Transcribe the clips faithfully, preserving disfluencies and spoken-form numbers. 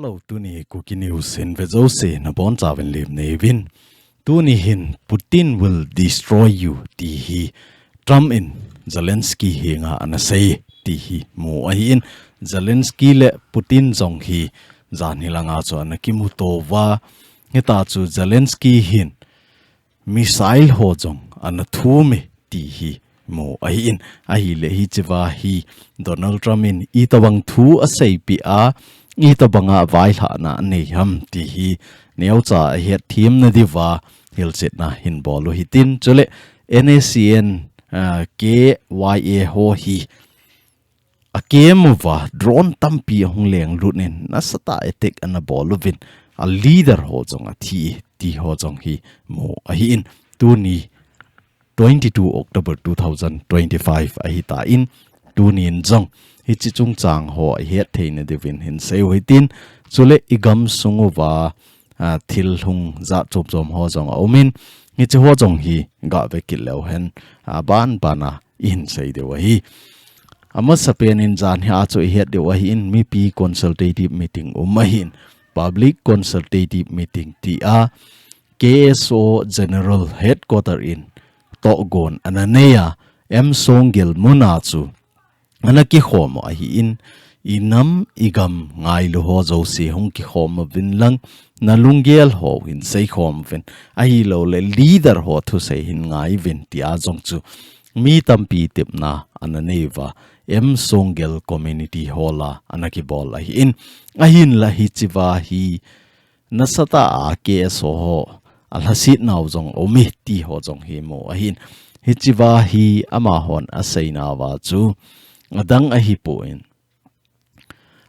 Hello, tuni Kuki News in ve jouse nabonchauvin lemna neiyuvin. Tuni hin Putin will destroy you ti hi Trump in Zelensky henga anasei ti hi mu ahin. Zelensky le Putin jong hi janhi langa chu ana kimuto uva. Hitachu Zelensky hin missile ho jong ana thum e ti hi mu ahin. Ahile hichea hi Donald Trump in itobang thu aseipeh a, itobanga vailhahna anei ham ti hi neocha ahetthem nadiuva hilchetna hinbol u hitin. Chule NSCN, ah, KYA ho hi akem uva drone tampi ahung lenglut in nasatah attack anabol uvin, a leader ho jong athi ti ho jong hi mu ahin. Tuni twenty-two October two thousand twenty-five ahitan, tunin jong hiche chungchang ho ahetthei nadiuvin hinsei u hitin. Chule igamsung uva, ah, thil hung jat chom chom ho jong aumin, hiche ho jong hi gave kit leuhen, ah, banbana ihinsei diu ahi. Amasapen in janhia chu ihet diu ahin, mipi consultative meeting um ahin, public consultative meeting tia KSO General Headquarter in tohgon ananei a, M Songgel muna chu ana kikhom u ahin, inam igam ngailu ho jouse hung kikhom uvin lang, nalunggel ho hinsei khom uvin, ahilouleh leader ho thusei hin ngai uvin tia jong chu mi tampi tepna ananei uva, M Songgel Community Hall a ana kibol ahin. Ahinla hichea hi nasatah a KSO ho alhasetnau jong aume ti ho jong hi mu ahin. Hichea hi amahon aseinauva chu adang ahipon,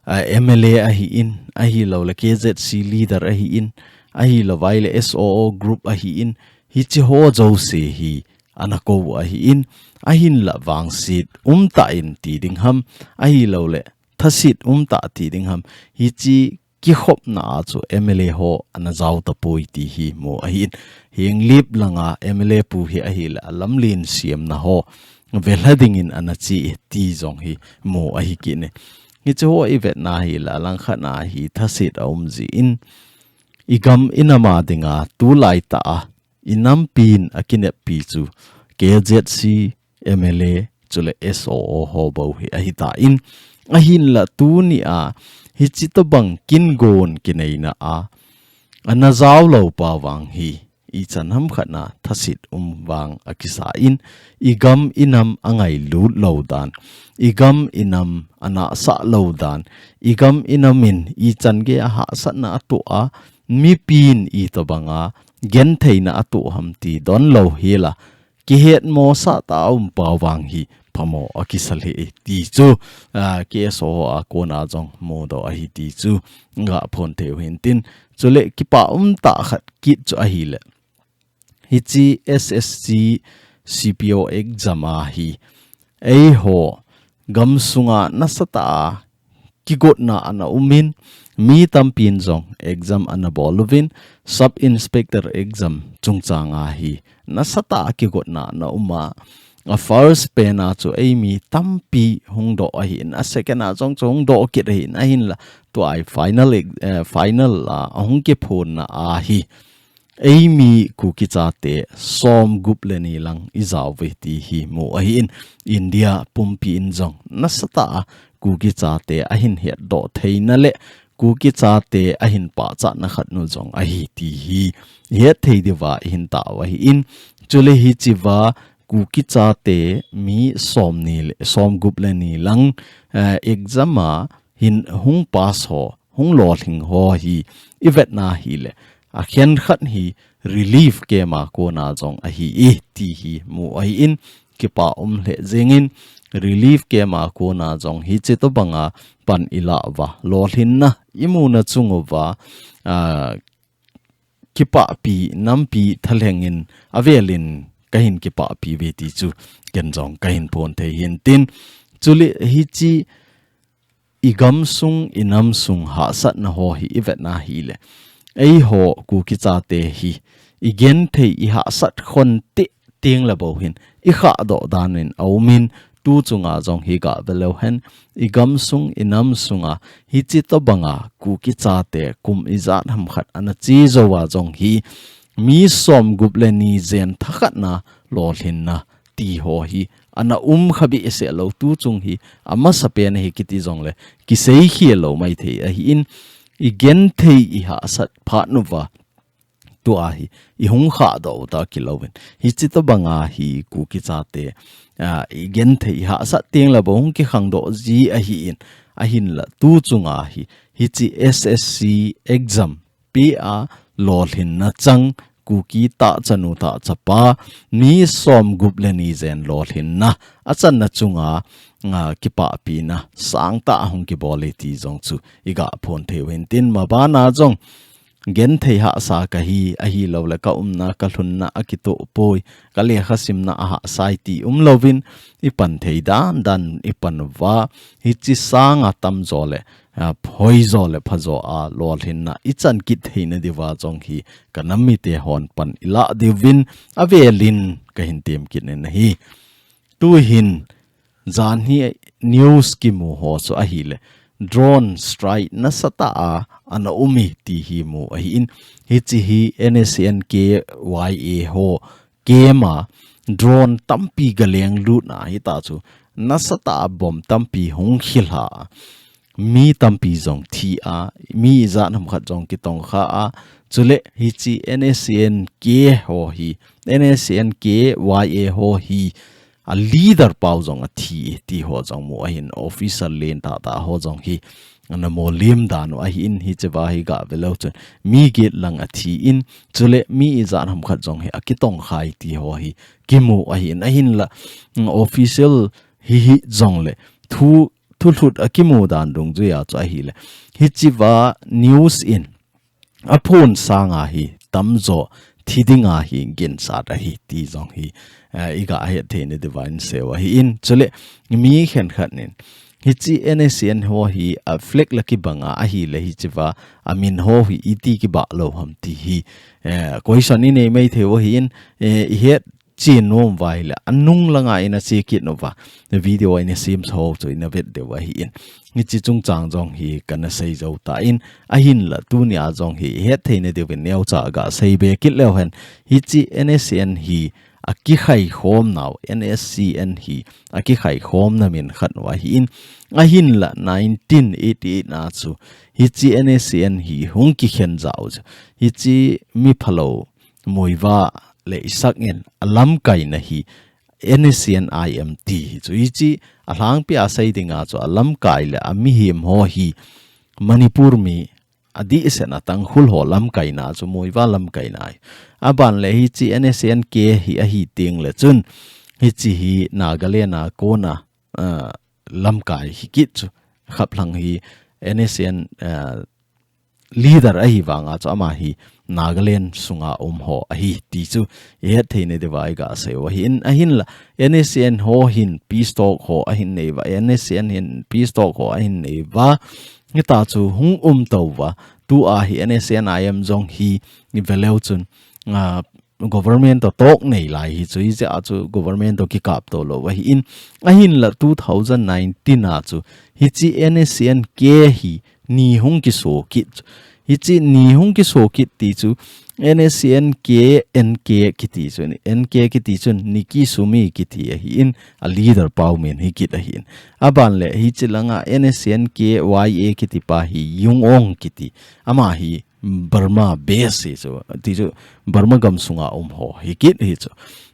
a MLA ahin, ahilouleh KZC leader ahin, ahilouleh SoO group ahin, hiche ho jouse hi anakou ahin, ahinla vangset umtah in ti ding ham, ahilouleh thaset umtah ti ding ham, hiche kikhopna a chu MLA ho anajao tapoi ti hi mu ahin. Henglep langa MLA pu hi ahileh alamlen siamna ho velha dingin anache ti jong hi mu ahi kit e. Hiche ho ivetna hileh alangkhatna hi thaset aum jin, igam inam a dinga tulaitah a inampin akineppi chu KZC, MLA, chule SoO ho bou hi ahitan, ahinla tunia hiche tobang kingon kineina a anajao lou pa vang hi ichan hamkhat na thaset um vang akisan, igam inam angailut lou dan, igam inam anahsah lou dan, igam inam in ichan gei a hahsatna atoh a, mipin itobanga gentheina atoh ham ti donlou hela kihetmosah tah a um pa vang hi phamo akisa lheh e ti chu, ah, KSO a kona jong mudoh ahi ti chu gaphon theiu hintin. Chule kipa umtah khat kit chu ahileh, hiche SSC CPO exam a hi eiho gamsunga nasatah a kigotna ana umin, mi tampin jong exam anabol uvin, Sub Inspector exam chungchanga hi nasatah a kigotna ana um a, a first pen a chu eimi tampi hungdoh ahin, a second a jong chu hungdoh kit ahin, ahinla tua hi final ex-, eh, final a, ahung kiphonna a hi eimi Kuki chate somgup le ni lang ijao uve ti hi mu ahin, India pumpi in jong nasatah a Kuki chate ahin hetdoh theina le Kuki chate ahin pachatna khat nu jong ahi ti hi hetthei diuva ihin tao ahin, chule hichea Kuki chate mi somni le somgup le ni lang, eh, exam a hin hung pass ho, hung lolhing ho hi ivetna hileh, akhenkhat hi relief camp a kona jong ahi e ti hi mu ahin, kipa um lheh jengin, relief camp a kona jong hiche tobanga pan ilah uva, lolhinna imuna chung uva, ah, kipahpi nampi thalhengin avelin kahin kipahpi uve ti chu ken jong kahin phon thei hintin. Chule hiche igamsung, inamsung hahsatna ho hi ivetna hileh, eiho Kuki chate hi igenthei, ihahsat khon tei teng le bou hin ikhahdoh dan in aumin, tu chunga jong hi gah ve leu hen, i gamsung, i nam sunga, hichi tobanga, Kuki chate, kum ijat ham khat ana chi jouva jong hi, mi som gup le ni jen thakhatna, lolhinna, ti ho hi, ana um kha behseh lou tu chung hi, amasa pen hi kiti jongle, kisei khel lou maithei ahin, i genthei i hahsat phat uva, tua hi, i hung khahdoh u ta kilouvin. Hichi tobanga hi Kuki chate, a, i genthei i hahsat teng le bou hung kikhangdoh ji ahin, ahinla tu chunga hi, hichi S S C exam, pi a lolhinna chang, Kuki tahchanu tahchapa, mi som gup le ni jen lolhinna, achanna chunga, a, kipahpina, sangtah hung kibol e ti jong chu, i gah phong thei u hintin, mabana jong, genthei hahsa kahi, ahilou le ka umna, ka lhunna, akitoh poi, ka lekha simna, ahahsa e ti umlouvin, i pan thei dan dan, i pan uva, hichi sanga tamjo le, a, phoijo le phajo a, lolhinna, i chan kit theina diuva jong hi, ka nam mite hon pan i lah diuvin, avelin, ka hin tem kit in ahi. Tu hin, jan hi news kimu ho chu ahile, drone strike nasatah a, ana um e ti hi mu ahin, hichi hi N S C N K Y A ho, kema, drone tampi galeng lutna hita chu, nasatah a bomb tampi hung khilha. Mi tampi jong thi a, mi ijat ham khat jong kitongkha a, chule hichi N S C N K ho hi, N S C N K Y A ho hi, a leader pau jong athi, ti ho jong mu ahin officer len tahtah ho jong hi, ana molim dan u ahin hichi va hi gah ve leu chun, mi get lang athi in, chule mi ijat ham khat jong hi, akitongkhai ti ho hi, kimu ahin, ahinla, mm, official hi hi jongle, thu, thulhut akimu dan dungjuia chu ahile. Hichi va news in, aphon sanga hi, tamjo, thi dinga hi, ginchat ahi, ti jong hi, eh, i gah het theina diuva in sei u ahin, chule, mi khenkhat nin, hichi N S C N ho hi, a flag la kibanga ahile hichi va, amin ho hi, iti kibah lou ham ti hi, eh, question i nei maithei u ahin, eh, i het, che nom uva ahile, anung langa in ache kit uva, video in asem ho chu in avet diu ahin. Hichi chungchang jong hi kana sei jou tan, ahinla tunia jong hi het theina diuvin neocha gasei be kit leu hen. Hichi N S C N hi akikhai khom nau, N S C N hi akikhai khomna min khat u ahin. Ahinla nineteen eighty-eight na chu, hichi N S C N hi hung kikhen jau chu, hichi mi phalou Muivah le Isaac in alamkaina hi N S C N I M ti hi chu. Hichi alhangpi a sei dinga chu alamkai le amihem ho hi Manipur mi adihsel a Tangkhul ho lamkaina chu Muivah lamkaina hi. Aban le hichi N S C N K hi ahi teng le chun hichi hi Nagaland a kona, ah, lamkai hi kit chu. Khaplhang hi N S C N, ah, leader ahi vanga chu ama hi Nagaland sunga um ho ahi ti chu i het theina diuva i gasei u ahin, ahinla N S C N ho hin peace talk ho ahin nei uva, N S C N hin peace talk ho ahin nei uva, hita chu hung um tou uva, tua hi N S C N I M jong hi i ve leu chun, ah, government to talk nei lai hi chu, hijeh a chu government to kikap tou lou ahin, ahinla two thousand nineteen a chu hichi N S C N K hi ni hung kiso kit chu. Hichi ni hung kiso kit ti chu N S C N K N K kiti chu, N K kiti chun Nikki Sumi kiti ahin, a leader pau min hi kit ahin. Aban le hichi langa N S C N K Y A kiti pa hi Yung Aung kiti. Ama hi Burma base hi chu, ti chu Burma gam sunga um ho hi kit hi chu.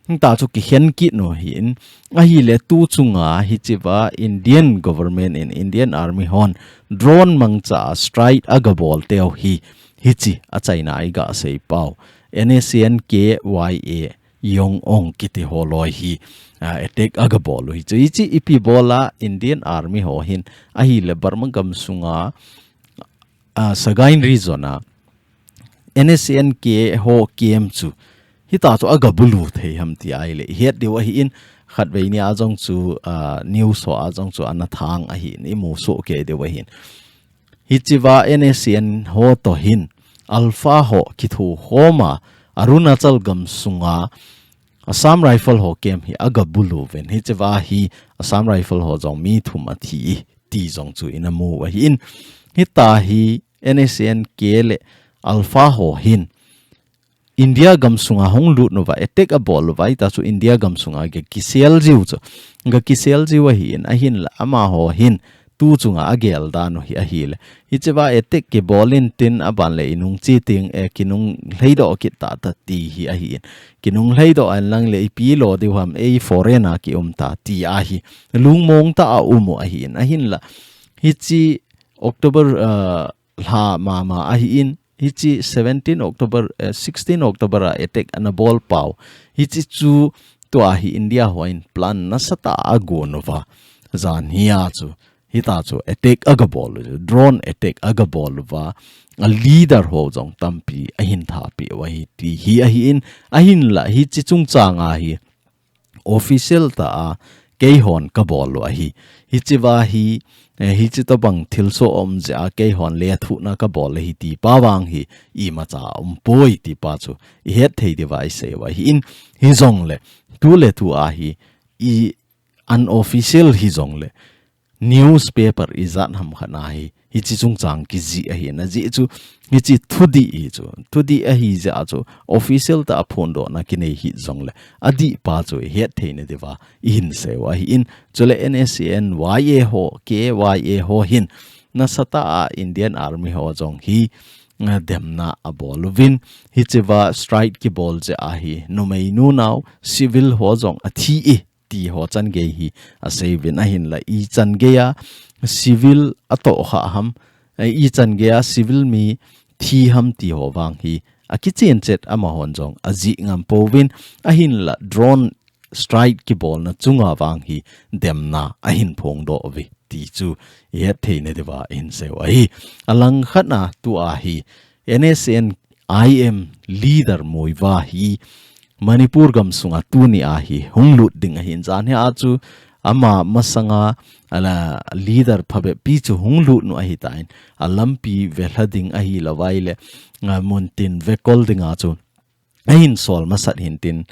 Hita chu kikhen kit u ahin, ahile tu chunga hichi va Indian government in Indian Army hon drone mangcha a strike agabol teu hi, hichi achaina i gasei pau. N S C N K Y A Yung Aung kiti ho loi hi, ah, attack agabol u hi chu. Hichi ipi bola Indian Army ho hin ahile Burma gam sunga, ah, Sagaing region a N S C N K ho camp chu hita chu agabulu thei ham ti ahile i het diu ahin, khatvei ni a jong chu, ah, news ho a jong chu ana thang ahin, i musoh kei diu ahin. Hichi va N S C N ho to hin Alpha ho kithokhom a Arunachal gam sunga Assam Rifle ho camp hi aga bulu uvin. Hichea hi Assam Rifle ho jong mi thum athi e ti jong chu ina mu ahin. Hitia hi N S C N K le Alpha ho hin India gamsunga hung lut uva, attack abol uva, hitia chu India gamsunga ga kisel jiu chu. Ga kisel jiu ahin, ahinla amaho hin tu chunga agel dan u hi ahile. Hichea attack kibol intin aban le inung chi ting e kinung lheidoh kit tata ti hi ahin. Kinung lheidoh a inlang le ipi lo diu ham ei foreign a ki um ta ti ahi. Lungmong tah a um u ahin, ahinla. Hiche October, uh, lha mama ahin, hiche seventeen October, eh, sixteen October a attack ana bol pau. Hiche chu tua hi India hon plan nasatah a agon uva. Jan hia chu, hitia chu attack aga bol u, drone attack aga bol uva. A leader ho jong tampi ahin thapeh u ahi ti hi ahin, ahinla hiche chungchang a hi official tah a keihon kabol u ahi. Hichea hi, eh, hiche tobang thilsoh um jeh a keihon lethuhna kabol ahi ti pa vang hi imacha umpoi ti pa chu ihet thei diuva isei u ahin, hijongle tu le tu a hi i unofficial hijongle newspaper ijat ham khat na hi, hiche chungchang kijih ahin ajeh chu, hiche thudih hi chu, thudih ahi jeh a chu, official tah a phondohna kinei hih jongle, adih pa chu ihet theina diuva ihin sei u ahin, chule N S C N Y A ho, K Y A ho hin, nasatah a Indian Army ho jong hi, eh, demna abol uvin, hichea strike kibol jeh a hi, numei nunao, civil ho jong athi e, ti ho changei hi asei uvin ahinla ichan gei a civil atoh kha ham, eh, ichan gei a civil mi thi ham ti ho vang hi akichen chet amahon jong ajih ngam pouvin ahinla drone strike kibolna chunga vang hi demna ahin phongdoh uve ti chu ihet theina diuva ihin sei u ahi. Alangkhat a tua hi N S C N I M leader Muivah hi Manipur gamsunga tuni a hi hung lut ding ahin jan hia chu ama masanga ala leader phabep pi chu hung lut nu ahitan alampi velha ding ahilou vai le, ah, muntin vekol dinga chu ahin sol masat hintin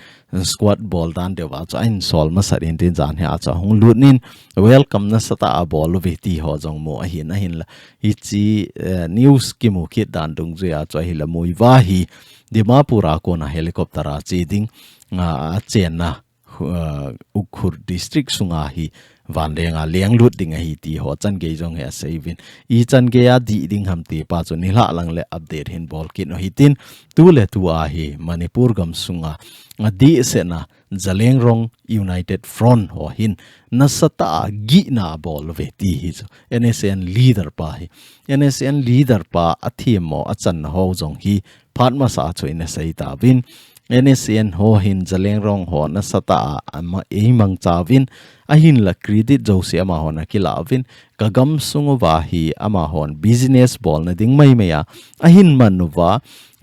squad bol dan diuva chu ahin sol masat hintin jan hia chu hung lut nin welcome nasatah a abol uve ti ho jong mu ahin ahinla hiche, eh, news kimu kit dan dungjuia chu ahila Muivah hi Dimapur a kona helicopter a che ding, ah, achenna, uh, Ukhrul district sunga hi vanlenga lenglut ding ahi ti ho changei jong hi asei uvin. Ichan gei a dih ding ham ti pa chu nilhah lang le update hin bol kit u hitin tu le tua hi Manipur gamsunga adihsetna Zeliangrong United Front ho hin nasatah a gihna abol uve ti hi chu N S C N leader pa hi. N S C N leader pa athemmo achanna ho jong hi phat masa chu ina sei tauvin. N S C N ho hin Zeliangrong ho nasatah a ama eimangcha uvin ahinla credit jouse amahon akilah uvin ka gamsung uva hi amahon business bolna ding maimai a ahin man uva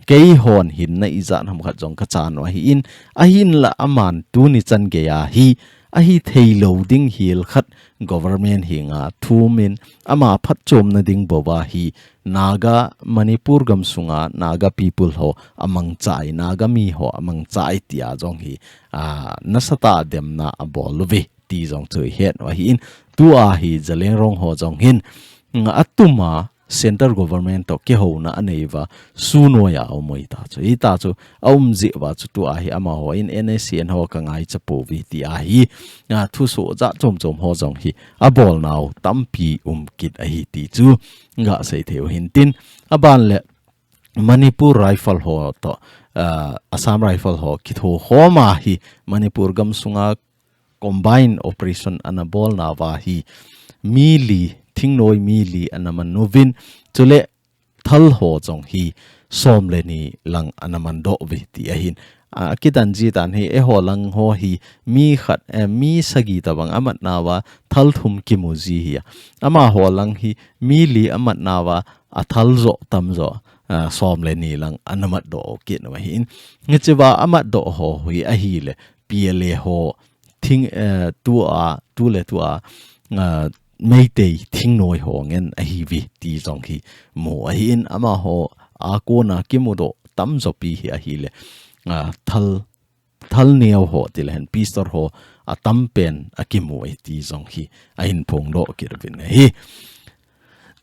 keihon hinna ijat ham khat jong kachan u ahin ahinla aman tuni changei a hi ahi theilou ding hel khat government henga thumin ama phatchomna ding bouva hi Naga Manipur gamsunga Naga people ho amangchai, Naga mi ho amangchai tia jong hi, ah, nasatah a demna abol uve ti jong chu ihet u ahin tua hi Zeliangrong ho jong hin, mm, atuma central government to kihouna anei uva, sunoiya aum u ahita chu. Hita chu aum jeh uva chu tua hi amaho in N S C N ho kangaicha pouve ti ahi, ah, thusoh jat chom chom ho jong hi abolnau tampi um kit ahi ti chu gasei thei u hintin aban le Manipur Rifle ho to, ah, Assam Rifle ho kithokhom a hi Manipur gamsunga combined operation ana bolnauva hi mi li, thingnoi mi li ana man uvin, chule thal ho jong hi som le ni lang ana mandoh uve ti ahin. Ah, kidan ji dan hi eiho lang ho hi mi khat, eh, mi sagi tabang amatnauva thal thum kimu ji hi a. Amaho lang hi mi li amatnauva athal jo tam jo, ah, som le ni lang ana matdoh kit u ahin. Hichea amatdoh ho hi ahile P L A ho thing, eh, tua, tu le tua, ah, Meitei thingnoi ho ngen ahiuve ti jong hi mu ahin amaho a kona kimudoh tamjo pi hi ahile, ah, thal thal neo ho ti le hen, peace talk ho atam pen akimu e ti jong hi ahin phongdoh kit uvin ahi.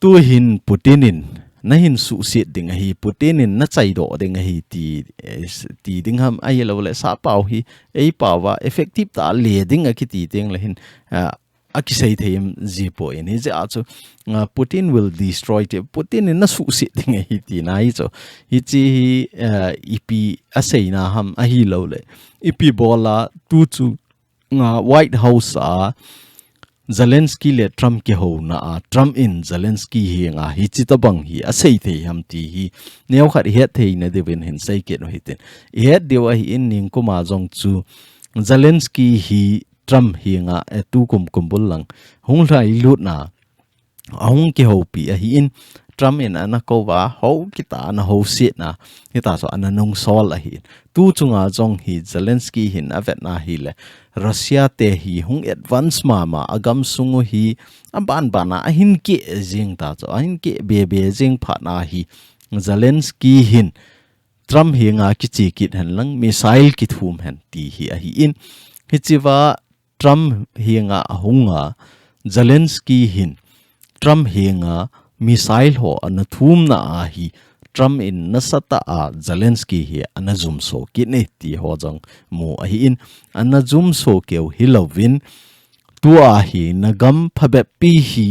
Tuhin Putin in nahin suhset ding ahi, Putin in nachaidoh ding ahi ti, eh, ti ding ham, ahilou le sappao hi, eipao a effective tah a le ding akiti teng le hin, ah, akisei thei em ji poi. Hijeh a chu, ah, Putin will destroy ti, Putin in nasuhset ding ahi tina hi chu. Hiche hi, ah, ipi aseina ham ahilou le, ipi bol a tu chu nga White House a Zelensky le Trump kihouna a, Trump in Zelensky henga hiche tabang hi asei thei ham ti hi neokhat ihet theina diuvin hin sei kit u hitin. Ihet diu ahin, ningkum a jong chu Zelensky hi Trump henga, eh, tukum kumbul lang hung lhailutna ahung kihoupi ahin, Trump in ana kou va, hou kit a ana housetna, hita chu ana nungsol ahin. Tu chunga jong hi Zelensky hin avetna hile, Russia te hi hung advance mama, agamsung u hi abanbana ahin keh jing ta chu, ahin keh bebe jing phatna hi, Zelensky hin Trump henga kiche kit hen lang, missile kithum hen ti hi ahin. Hichea Trump henga ahunga, Zelensky hin Trump henga missile ho ana thumna ahi, Trump in nasatah a Zelensky hi ana jumso kit e ti ho jong mu ahin, ana jumso keu hilouvin, tua hi nagam phabep pi hi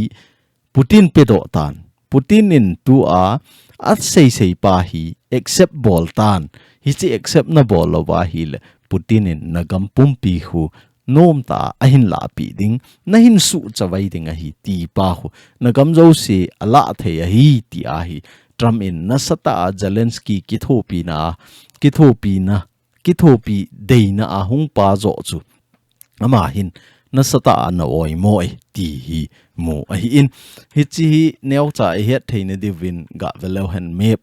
Putin pedoh tan. Putin in tua aseisei pa hi accept bol tan. Hiche accept nabol lou va ahile, Putin in nagam pumpi khu nomtah a ahin lahpeh ding, nahin suhchavai ding ahi ti pa khu, nagam jouse alah thei ahi ti ahi. Trump in nasatah a Zelensky kithopina, kithopina, kithopi deina ahung pa joh chu, ama hin nasatah a ana oimo e ti hi mu ahin. Hiche hi neocha ihet theina diuvin gah ve leu hen map.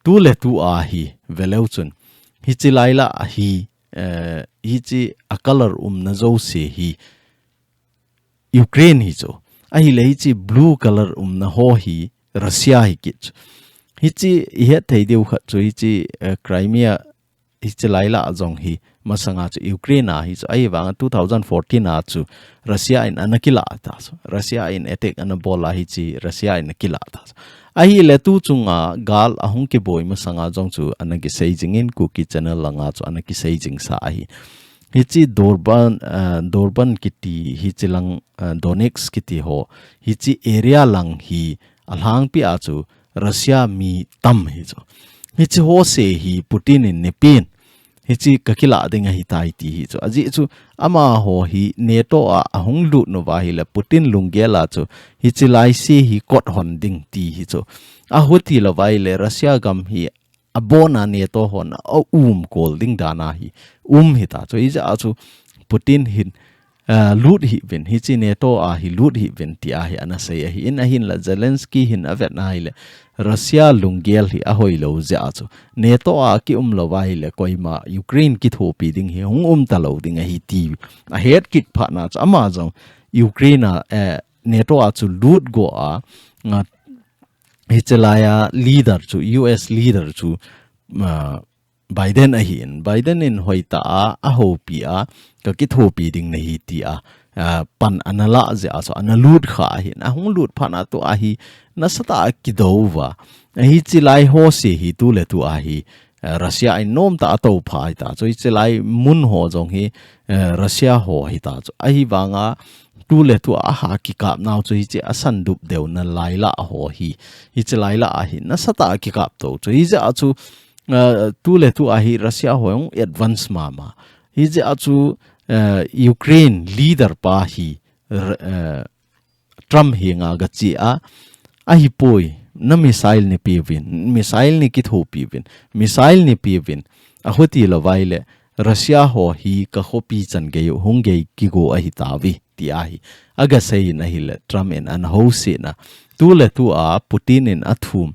Tu le tu a hi ve leu chun, hiche lai lah a hi, eh, hiche a color umna jouse hi Ukraine hi chu. Ahile hiche blue color umna ho hi Russia hi kit chu. Hiche ihet thei diu khat chu hiche, eh, Crimea, hiche lai lah a jong hi masanga chu Ukraine a hi chu, ahivanga two thousand fourteen a chu Russia in ana kilah ta chu. Russia in attack ana bol a hiche Russia in akilah ta chu. Ahile tu chunga gal ahung kiboi masanga jong chu ana kisei jingin, Kuki Channel langa chu ana kisei jingsa ahi. Hiche Durban, ah, Durban kiti hiche lang, ah, Donetsk kiti ho, hiche area lang hi alhangpi a chu Russia mi tam hi chu. Hiche ho se hi Putin in neipeh in, hiche kakilah ding ahitai ti hi chu. Ajeh chu amaho hi NATO a ahung lut uva ahile Putin lunggel a chu hiche lai se hi kot hon ding ti hi chu. Ahuti lou va ahile Russia gam hi abona NATO hon aumkol ding dan ahi, um hita chu. Hijeh a chu Putin hin, ah, lut hih uvin, hiche NATO a hi lut hih uvin ti ahi ana sei ahin, ahinla Zelensky hin avetna ahile Russia lunggel hi ahoilou jeh a chu NATO a kium lou va ahile koima Ukraine kithopi ding hi hung um talou ding ahi ti ahet kit phatna chu ama jong Ukraine a, eh, NATO a chu lut go a, nga, hiche lai a leader chu, U S leader chu, ah, Biden ahin. Biden in hoitah a ahoupi a, kakithopi ding nahi ti a, ah, pan ana lah jeh a chu ana lut kha ahin. Ahung lut phatna tua hi nasatah a kidou uva. Hiche lai ho se hi tu le tu a hi, eh, Russia in nomtah a atoupha hita chu, hiche lai mun ho jong hi, eh, Russia ho hita chu. Ahivanga tu le tu a aha kikap nau chu hiche asandup deuna lai lah ho hi, hiche lai lah a hi nasatah a kikap to chu. Hijeh a chu, eh, tu le tu a hi Russia ho jong advance mama. Hijeh a chu, eh, Ukraine leader pa hi, r-, eh, Trump henga gache a, ahipoi, na missile neipeuvin, missile neikithopi uvin, missile neipeuvin, ahuti lou va ahile, Russia ho hi kakhopi chan gei u, hung gei kigo ahitauve, ti ahi. Agasei in ahile, Trump in ana housetna. Tu le tu a, Putin in athum.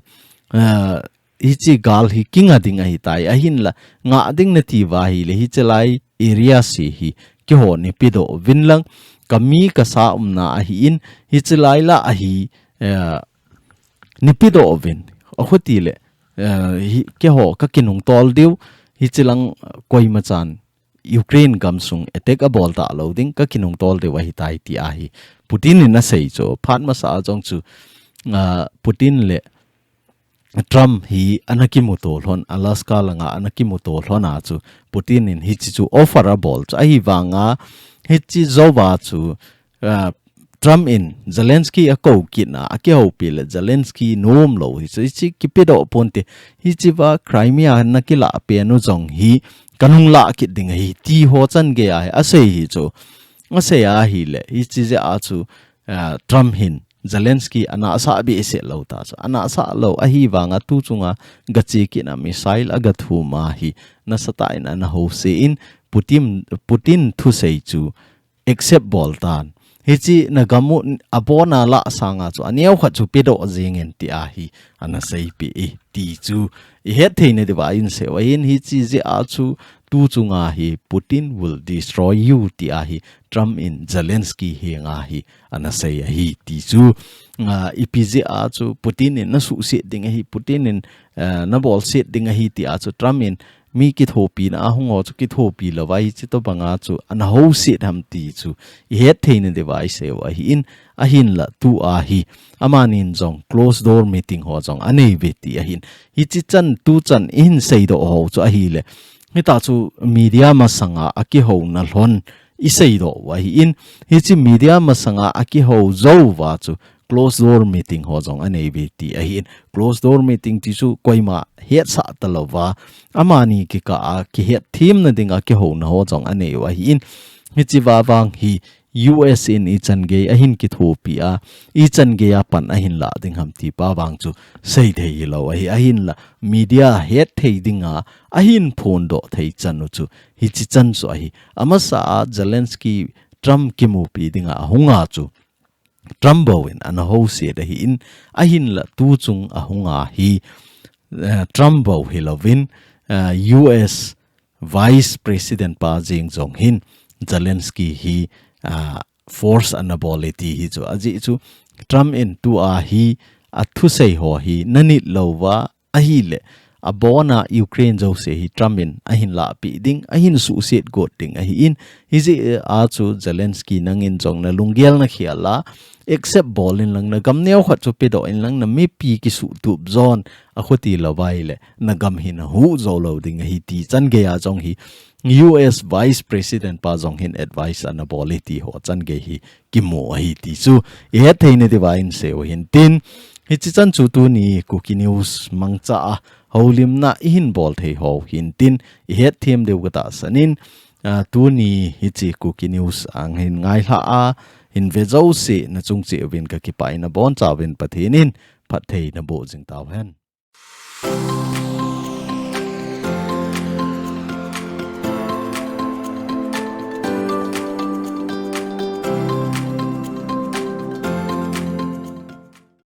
Ah, hiche gal hi kinga ding ahitai, ahinla, nga ding nati uva ahile, hiche lai area se hi, keiho neipedoh uvin lang, kami kasa umna ahin, hiche lai lah a hi, eh, neipedoh uvin, ahuti le, eh, hi, keiho kakinungtol diu, hiche lang, eh, koima chan, Ukraine gamsung attack abol talou ding, ka kinungtol diu ahitai ti ahi Putin in asei chu. Phat masa a jong chu, ah, Putin le Trump hi ana kimuto lhon, Alaska langa ana kimuto lhon a chu Putin in hichi chu offer abol chu. Ahivanga hichi jouva chu, ah, Trump in Zelensky akou kit na, akihoupi le Zelensky nom lou hi chu, hichi kipedoh ponte, hichi va Crimea nakilah pen u jong hi kanung lah kit ding ahi ti ho chan gei a asei hi chu. Asei ahile, hichi jeh a chu, ah, Trump hin Zelensky anasah behseh lou ta chu. Anasah lou ahivanga tu chunga gache kit na missile agathum a hi nasatah in ana housen Putin, Putin thusei chu accept bol tan. Hichi nagam u abona lah sanga chu aneo khat chu pedoh jingin ti ahi ana seipeh e ti chu ihet theina diuva inseiu ahin, hichi jeh a chu tu chunga hi Putin will destroy you ti ahi Trump in Zelensky henga hi ana sei ahi ti chu, ah, ipi jeh a chu Putin in nasuhset ding ahi, Putin in, ah, nabolset ding ahi ti a chu Trump in mi kithopina ahung ho chu kithopi louva hichi tobanga chu ana houset ham ti chu ihet theina diuva iseiu ahin, ahinla tu a hi amanin jong closed door meeting ho jong aneiuve ti ahin. Hichi chan tu chan ihin seidoh ho chu ahile, hitia chu media masanga akihouna lhon iseidoh u ahin, hichi media masanga akihou jouva chu closed door meeting ho jong aneiuve ti ahin. Closed door meeting ti chu koima hetsah talouva amani kikah a kihetthemna dinga kihouna ho jong aneiu ahin. Hichi va vang hi U S in ichan gei ahin kithopi a, ichan gei a pan ahin lah ding ham ti pa vang chu seithei hilou ahi, ahinla media hetthei dinga ahin phondoh thei chan u chu hichi chan chu ahi. Amasa a Zelensky Trump kimupi dinga ahunga chu Trump bou in ana houset ahin, ahinla tu chung ahunga hi, eh, Trump bou hilouvin, eh, U S Vice President pa jeng jong hin Zelensky hi, ah, force ana bol e ti hi chu. Ajeh chu Trump in tu a hi athusei ho hi nanit louva ahile, abona Ukraine jouse hi Trump in ahin lahpeh ding, ahin suhset got ding ahin, hijeh a chu Zelensky nangin jong nalunggel nakhel a, accept bol in lang, nagam neo khat chu pedoh in lang, namipi kisuhtup jon, akhuti louva ahile, nagam hi nahuh jou lou ding ahi ti chan gei a jong hi, U S Vice President pa jong hin advice ana bol e ti ho chan gei hi kimu ahi ti chu ihet theina diuva inseiu hintin, hichi chan chu tuni Kuki News mangcha a houlimna ihin bol thei ho hintin ihet them diu katahsan in, ah, tuni hichi Kuki News ahin ngailha a hin ve jouse nachung cheh uvin kakipah in, abonchauvin Pathen in phatthei naboh jing tauhen.